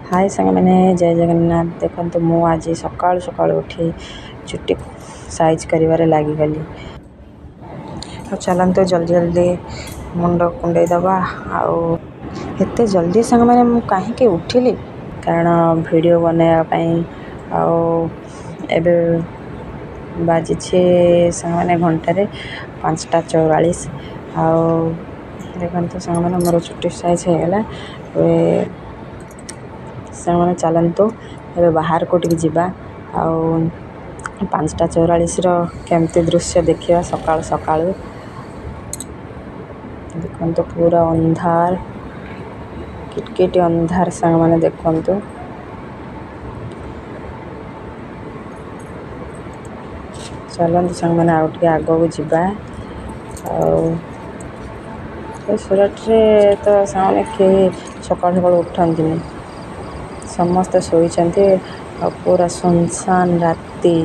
ହାଏ ସାଙ୍ଗମାନେ, ଜୟ ଜଗନ୍ନାଥ। ଦେଖନ୍ତୁ, ମୁଁ ଆଜି ସକାଳୁ ସକାଳୁ ଉଠି ଚୁଟି ସାଇଜ୍ କରିବାରେ ଲାଗିଗଲି। ଆଉ ଚାଲନ୍ତୁ, ଜଲ୍ଦି ଜଲ୍ଦି ମୁଣ୍ଡ କୁଣ୍ଡେଇ ଦେବା। ଆଉ ଏତେ ଜଲ୍ଦି ସାଙ୍ଗମାନେ ମୁଁ କାହିଁକି ଉଠିଲି? କାରଣ ଭିଡ଼ିଓ ବନେଇବା ପାଇଁ। ଆଉ ଏବେ ବାଜିଛି ସାଙ୍ଗମାନେ ଘଣ୍ଟାରେ 5:44। ଆଉ ଦେଖନ୍ତୁ ସାଙ୍ଗମାନେ, ମୋର ଚୁଟି ସାଇଜ୍ ହେଇଗଲା। ଏବେ ସାଙ୍ଗମାନେ ଚାଲନ୍ତୁ, ଏବେ ବାହାରକୁ ଟିକେ ଯିବା ଆଉ 5:44ର କେମିତି ଦୃଶ୍ୟ ଦେଖିବା ସକାଳୁ ସକାଳୁ। ଦେଖନ୍ତୁ, ପୁରା ଅନ୍ଧାର, କିଟକିଟି ଅନ୍ଧାର ସାଙ୍ଗମାନେ ଦେଖନ୍ତୁ। ଚାଲନ୍ତୁ ସାଙ୍ଗମାନେ, ଆଉ ଟିକେ ଆଗକୁ ଯିବା। ଆଉ ଏ ସୁରଟରେ ତ ସାଙ୍ଗମାନେ କେହି ସକାଳୁ ସକାଳୁ ଉଠନ୍ତିନି, ସମସ୍ତେ ଶୋଇଛନ୍ତି ଆଉ ପୁରା ସୁନସାନ ରାତି।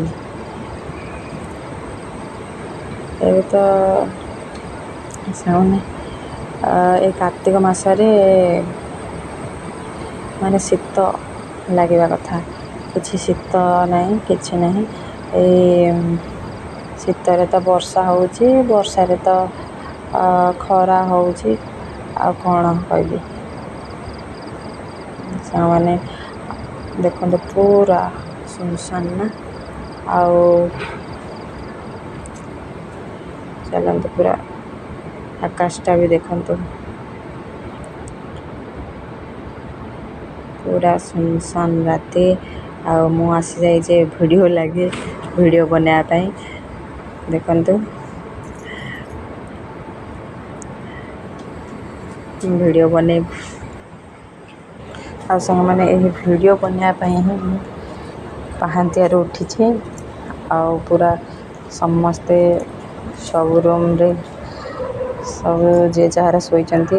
ଏବେ ତ ସାଙ୍ଗମାନେ ଏ କାର୍ତ୍ତିକ ମାସରେ ମାନେ ଶୀତ ଲାଗିବା କଥା, କିଛି ଶୀତ ନାହିଁ, କିଛି ନାହିଁ। ଏଇ ଶୀତରେ ତ ବର୍ଷା ହେଉଛି, ବର୍ଷାରେ ତ ଖରା ହେଉଛି, ଆଉ କ'ଣ କହିବି ସାଙ୍ଗମାନେ? ଦେଖନ୍ତୁ, ପୁରା ସୁନସାନ ନା। ଆଉ ଚାଲନ୍ତୁ, ପୁରା ଆକାଶଟା ବି ଦେଖନ୍ତୁ, ପୁରା ସୁନସାନ ରାତି। ଆଉ ମୁଁ ଆସିଯାଇଛି ଭିଡ଼ିଓ ଲାଗି, ଭିଡ଼ିଓ ବନେଇବା ପାଇଁ। ଦେଖନ୍ତୁ, ଭିଡ଼ିଓ ବନେଇ। ଆଉ ସାଙ୍ଗମାନେ, ଏହି ଭିଡ଼ିଓ ବନେଇବା ପାଇଁ ହିଁ ମୁଁ ପାହାନ୍ତିଆରୁ ଉଠିଛି। ଆଉ ପୁରା ସମସ୍ତେ ସବୁ ରୁମ୍ରେ ସବୁ ଯିଏ ଯାହାର ଶୋଇଛନ୍ତି।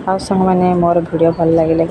ଆଉ ସାଙ୍ଗମାନେ, ମୋର ଭିଡ଼ିଓ ଭଲ ଲାଗିଲେ